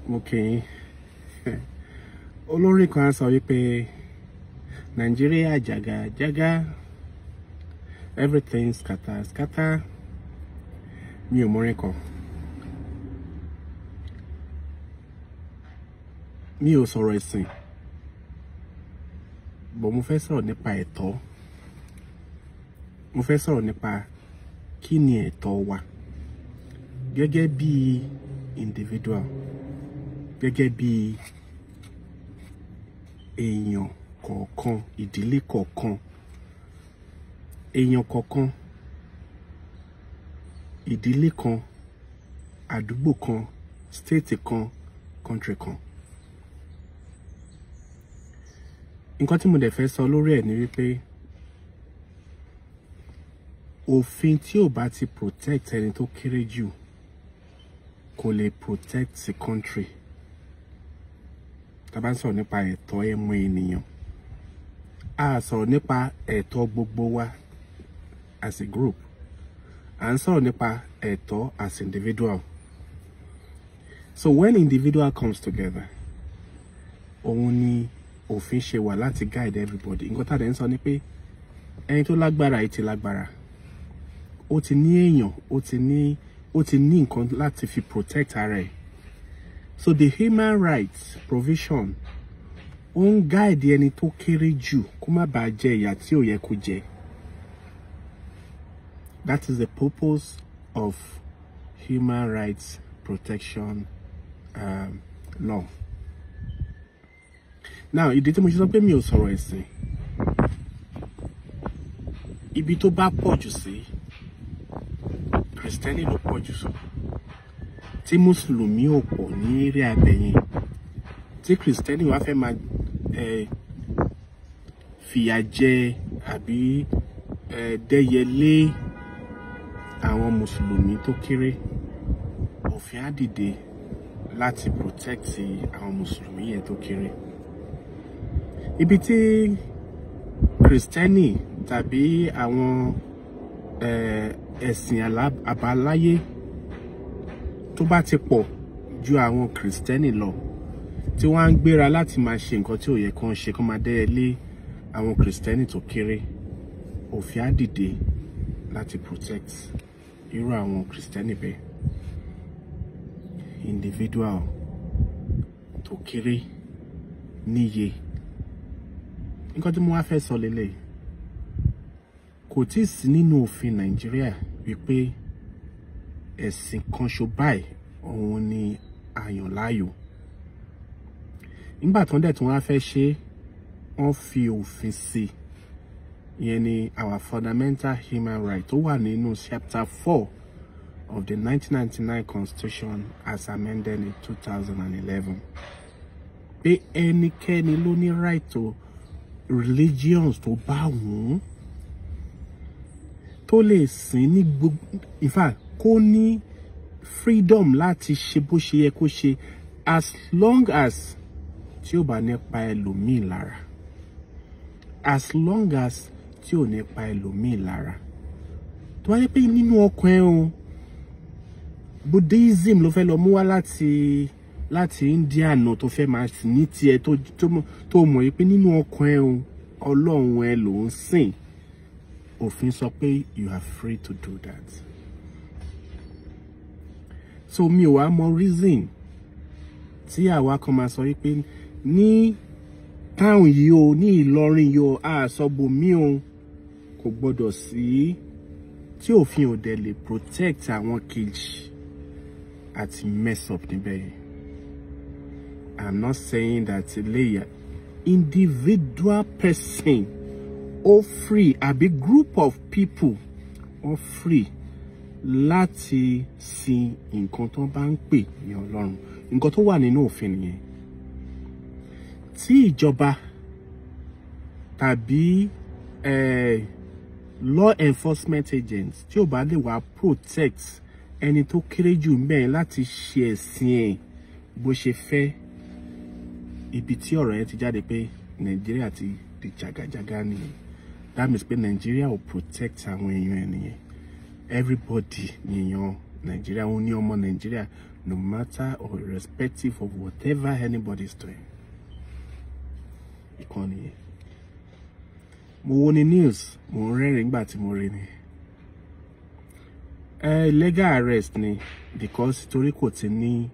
Mo kí yín. Olórin kan á sọ wípé Nàìjíríà jàgà jàgà, everything scatter scatter. Mi ò mọrin kan. Mi ò sọ̀rọ̀ ẹ̀sìn, but mo fẹ́ sọ̀rọ̀ nípa ẹ̀tọ́. Mo fẹ́ sọ̀rọ̀ nípa kí ni ẹ̀tọ́ wa gẹ́gẹ́ bí individual, gẹ́gẹ́ bí èèyàn kọ̀ọ̀kan, ìdílé kọ̀ọ̀kan, èèyàn kọ̀ọ̀kan, ìdílé kan, àdúgbò kan, state kan, country kan. Nǹkan tí mo dẹ̀ fẹ́ sọ lórí ẹ̀ ni wípé òfin tí ò bá ti protect ẹni tó kéré jù kò lè protect the country. Tá bá ń sọ̀rọ̀ nípa ẹ̀tọ́ ẹmọ ènìyàn, a sọ̀rọ̀ nípa ẹ̀tọ́ gbogbo wa as a group, à ń sọ̀rọ̀ nípa ẹ̀tọ́ as individual. So when individual comes together, òun ni òfin ṣe wà láti guide everybody. Nǹkan tá a dẹ̀ ń sọ ni pé ẹni tó lágbára yìí ti lágbára, ó ti ní èèyàn, ó ti ní nǹkan láti fi protect ara ẹ̀. So the human rights provision ó ń guide ẹni tó kéré jù kó má bàa jẹ ìyà tí ò yẹ kó jẹ. That is the purpose of human rights protection law. Now, ìdí tí mo ṣe sọ pé mi ò sọ̀rọ̀ ẹ̀sìn, ibi tó bá pọ̀ jù sí, Kristẹni ló pọ̀ jù sí, tí Mùsùlùmí ò pọ̀ ní eré abẹ́yẹn, tí Kristẹni wá fẹ́ máa fìyà jẹ àbí dẹ́yẹlé àwọn Mùsùlùmí tó kéré, òfin á dìde láti protect àwọn Mùsùlùmí yẹn tó kéré. Ibi tí Kristẹni tàbí àwọn ẹ̀sìn àbáláyé tó bá ti pọ̀ ju àwọn Kristẹni lọ, tí wọ́n á ń gbéra láti máa ṣe nǹkan tí ò yẹ kán ṣe, kán máa dẹ́yẹ lé àwọn Kristẹni tó kéré, òfin á dìde láti protect irú àwọn Kristẹni bẹ́ẹ̀. Individual tó kéré níye. Nǹkan tí mo wá fẹ́ sọ lélẹ̀, kò tí ì sí nínú òfin Nàìjíríà wípé ẹ̀sìn kan ṣo báyìí òun ni a yàn láàyò. Nígbà tó ń dẹ̀ tí wọ́n á fẹ́ ṣe, wọ́n fi òfin sí i. Ìyẹn ni our fundamental human right tó wà nínú chapter 4 of the 1999 Constitution as amended in 2011, pé ẹnikẹ́ni ló ní right to religions tó bá wù ú, tó lè sìn ní gbogbo. In fact, kó ní freedom láti ṣe bó ṣe yẹ kó ṣe, as long as tí ò bá ní pa ẹlòmíì lára, as long as tí ò ní pa ẹlòmíì lára. Tó bá yẹ pé nínú ọkàn ẹ o, Buddhism ló fẹ́ lọ mú wá láti India náà, tó fẹ́ máa sìn ní tiẹ̀, tó mọ̀ yìí pé nínú ọkàn ẹ o, Ọlọ́run ẹ ló ń sìn, òfin sọ pé you are free to do that. So mi ò wá mọ reason tí àwa kan máa sọ wípé ní town yìí o, ní Ìlọrin yìí o, àsọ̀bòmí o, kò gbọdọ̀ sí, tí òfin ò dẹ̀ lè protect àwọn kejì àti mess up níbẹ̀ yẹn. I'm not saying that eléyà individual person ó free àbí group of people ó free láti sin nǹkan tó bá ń pè ní Ọlọ́run. Nǹkan tó wà nínú òfin nìyẹn. Tí ìjọba tàbí law enforcement agents tí ò bá lè wá protect ẹni tó kéré jù mẹ́rin láti ṣe ẹ̀sìn ẹ̀ bó ṣe fẹ́, ibi tí ọ̀rọ̀ yẹn ti jáde pé Nàìjíríà ti di jàgàjàgà nìyẹn. That means pé Nàìjíríà ò protect àwọn èèyàn ẹ̀ nìyẹn. Everybody ní èèyàn Nàìjíríà, òun ní ọmọ Nàìjíríà. no matter or irrespective of whatever anybody is doing. Ìkànnì yẹn. Mo wo ni news, mo ń rẹ́rìn nígbà tí mo rí ni. Illegal arrest ni, because torí kò ti ní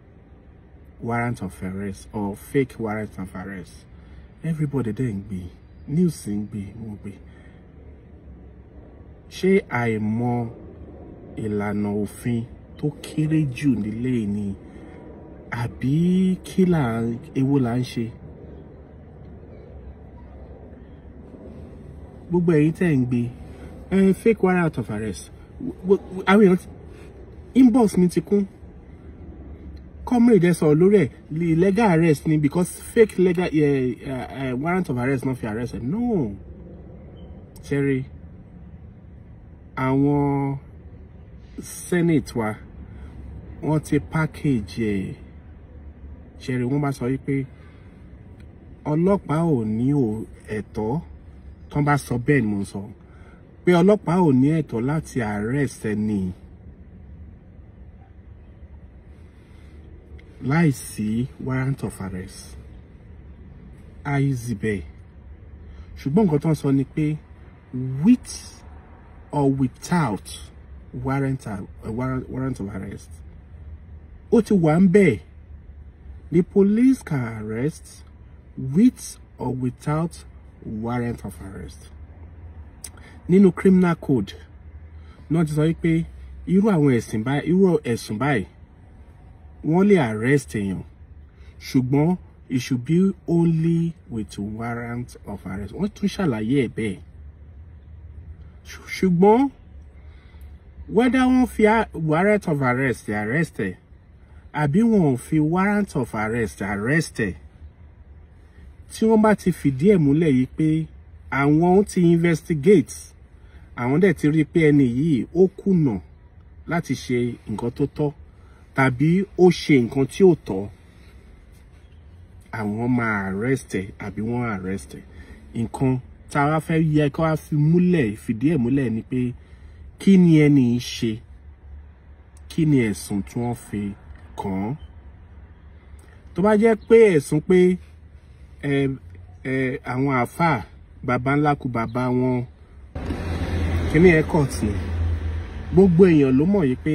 warrant of arrest or fake warrant of arrest. Everybody dẹ̀ ń gbé, news ń gbé, wọ́n gbé. Ṣé àìmọ̀ ìlànà òfin tó kéré jù nílé ni, àbí kí là ewo là ń ṣe? Gbogbo ẹ̀yin tẹ́ ń gbé fake warrant of arrest, àwọn èèyàn inbox mi ti kún. Comrade ẹ sọ̀rọ̀ lórí ẹ̀, illegal arrest ni because fake legal warrant of arrest náà fi arrest ẹ. No, Cherry, àwọn senate wa wọ́n ti package ẹ̀. Cherry, wọ́n bá sọ wípé ọlọ́pàá ò ní ẹ̀tọ́, tán bá sọ bẹ́ẹ̀ ni mo sọ pé ọlọ́pàá ò ní ẹ̀tọ́ láti arrest ẹni láìsí warrant of arrest. Àìsí bẹ́ẹ̀. Ṣùgbọ́n nǹkan tó ń sọ ni pé with or without warrant of arrest, ó ti wà ń bẹ́ẹ̀. The police can arrest with or without warrant of arrest. Nínú criminal code náà ti sọ wípé irú àwọn ẹ̀sùn báyìí, irú ẹ̀sùn báyìí, wọ́n lè arrest èèyàn, ṣùgbọ́n it should be only with warrant of arrest. Wọ́n tún ṣàlàyé ẹ̀ bẹ́ẹ̀. Ṣùgbọ́n whether wọ́n fi warrant of arrest arrest ẹ̀ àbí wọ́n ò fi warrant of arrest arrest ẹ̀, tí wọ́n bá ti fìdí ẹ̀ múlẹ̀ yìí pé àwọn ti investigate, àwọn dẹ̀ ti rí i pé ẹni yìí ó kùnà láti ṣe nǹkan tó tọ́ tàbí ó ṣe nǹkan tí ò tọ́, àwọn máa arrest ẹ̀ àbí wọ́n arrest ẹ̀. Nǹkan tá a wá fẹ́ yẹ kó wá fi múlẹ̀, fìdí ẹ̀ múlẹ̀ ni pé kí ni ẹni yìí ṣe, kí ni ẹ̀sùn tí wọ́n fi kàn án. Tó bá jẹ́ pé ẹ̀sùn pé àwọn àáfàá baba ńlá kú baba wọn, kíní ẹ̀ court ni. Gbogbo èèyàn ló mọ̀ yìí pé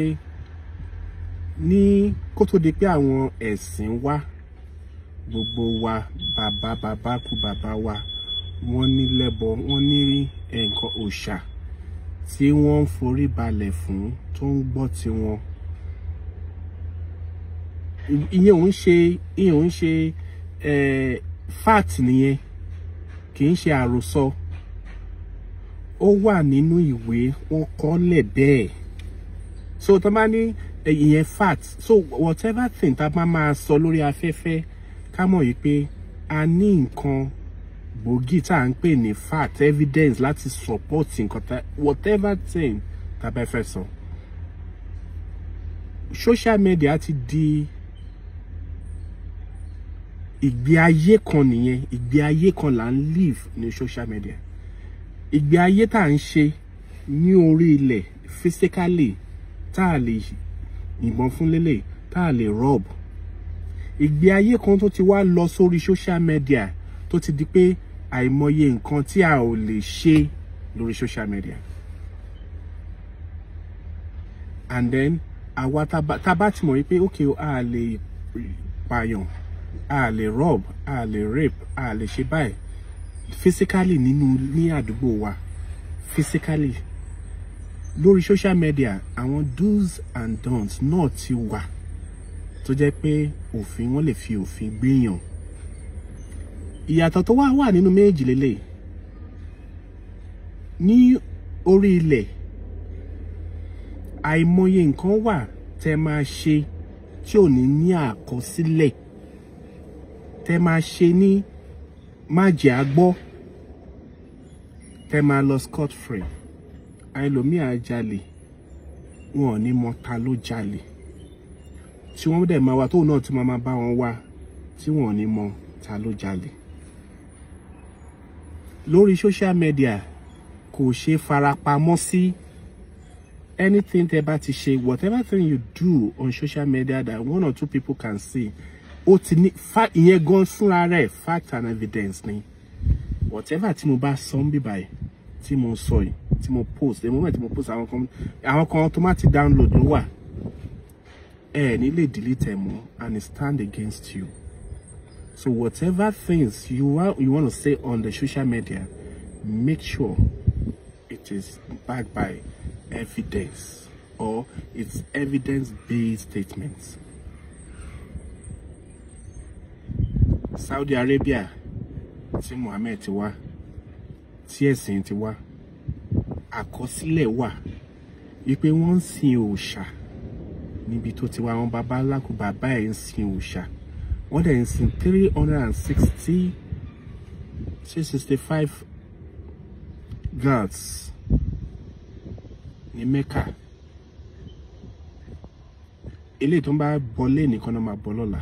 ní kó tó di pé àwọn ẹ̀sìn wá, gbogbo wa bàbá bàbá kú bàbá wa, wọ́n ní lẹ́bọ, wọ́n ní nǹkan òòṣà tí wọ́n ń forí balẹ̀ fún tó ń gbọ́ tiwọn. Ìyẹn ò ń ṣe, ìyẹn ò ń ṣe fact nìyẹn, kì í ṣe àròsọ. Ó wà nínú ìwé, wọ́n kọ lẹ̀ bẹ́ẹ̀. So tó bá ní ìyẹn fact, so whatever thing tá bá máa sọ lórí afẹ́fẹ́, ká mọ̀ yìí pé a ní nǹkan gbòógì tá à ń pè ní fact, evidence láti support nǹkan tá, whatever thing tá bá fẹ́ sọ. Social media ti di ìgbé ayé kan nìyẹn, ìgbé ayé kan là ń live ní social media. Ìgbé ayé tá à ń ṣe ní orí ilẹ̀ physically, tá a lè yìnbọn fún lélẹ̀, tá a lè rob. Ìgbé ayé kan tó ti wá lọ sórí social media tó ti di pé àìmọye nǹkan tí a ò lè ṣe lórí social media. And then àwa tá bá ti mọ̀ wípé okay, a lè pààyàn, a lè rob, a lè rape, a lè ṣe báyìí physically nínú ní àdúgbò wa, physically lórí social media, àwọn do's and don'ts náà ti wà tó jẹ́ pé òfin, wọ́n lè fi òfin gbéyàn. Ìyàtọ̀ tó wà wà nínú méjì lélẹ̀. Ní orí ilẹ̀, àìmọye nǹkan wà tẹ́ máa ṣe tí ò ní ní àkọsílẹ̀, tẹ́ máa ṣe ní májẹ̀ àgbọ́, tẹ́ máa lọ scot free. Ẹlòmíì á jalè, wọn ò ní mọ ta ló jalè, tí wọ́n dẹ̀ máa wá tóun náà tí máa bá wọn wá, tí wọn ò ní mọ ta ló jalè. Lórí social media kò ṣe farapamọ́ sí. Anything tẹ́ bá ti ṣe, whatever thing you do on social media that one or two people can see, ó ti ní ìyẹn gan fúnra rẹ̀ fact and evidence ni. Whatever tí mo bá sọ ń bí báyìí, tí mo sọ yìí, tí mo post, the moment tí mo post, àwọn kan automatic download ló wà, ẹ ní lè delete ẹ mọ́, and it stand against you. So whatever things you want to say on the social media, make sure it is backed by evidence or it's evidence-based statements. Saudi Arabia tí Muhammed ti wá, tí ẹ̀sìn ti wá, àkọsílẹ̀ wà wípé wọ́n ń sin òòṣà níbi tó ti wá. Àwọn baba ńlá kù bàbá ẹ̀ ń sin òòṣà, wọ́n dẹ̀ ń sin 360, 365 gods ní Mecca. Eléyìí tó ń bá bọlé nìkan náà máa bọ lọ́la,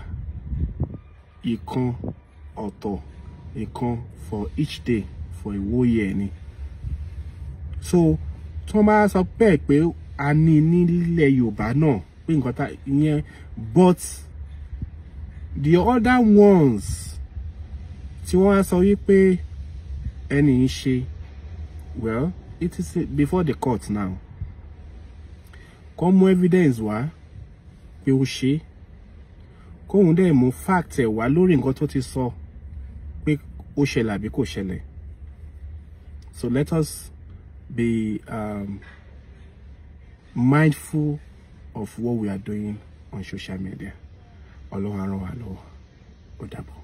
ìkan ọ̀tọ̀, ìkan for each day for a whole year ni. So tí wọ́n bá sọ bẹ́ẹ̀ pé a ní nílẹ̀ Yorùbá náà pé nǹkan tá ìyẹn, but the other ones tí wọ́n á sọ wípé ẹni ń ṣe, well, it is before the court now. Kó mú evidence wá pé ó ṣe, kóun dẹ̀ mú fact ẹ̀ wá lórí nǹkan tó ti sọ pé ó ṣẹlẹ̀ àbí kò ṣẹlẹ̀. So let us be mindful of what we are doing on social media. Ọlọ́run á ràn wá lọ́wọ́. Ó dàbọ̀.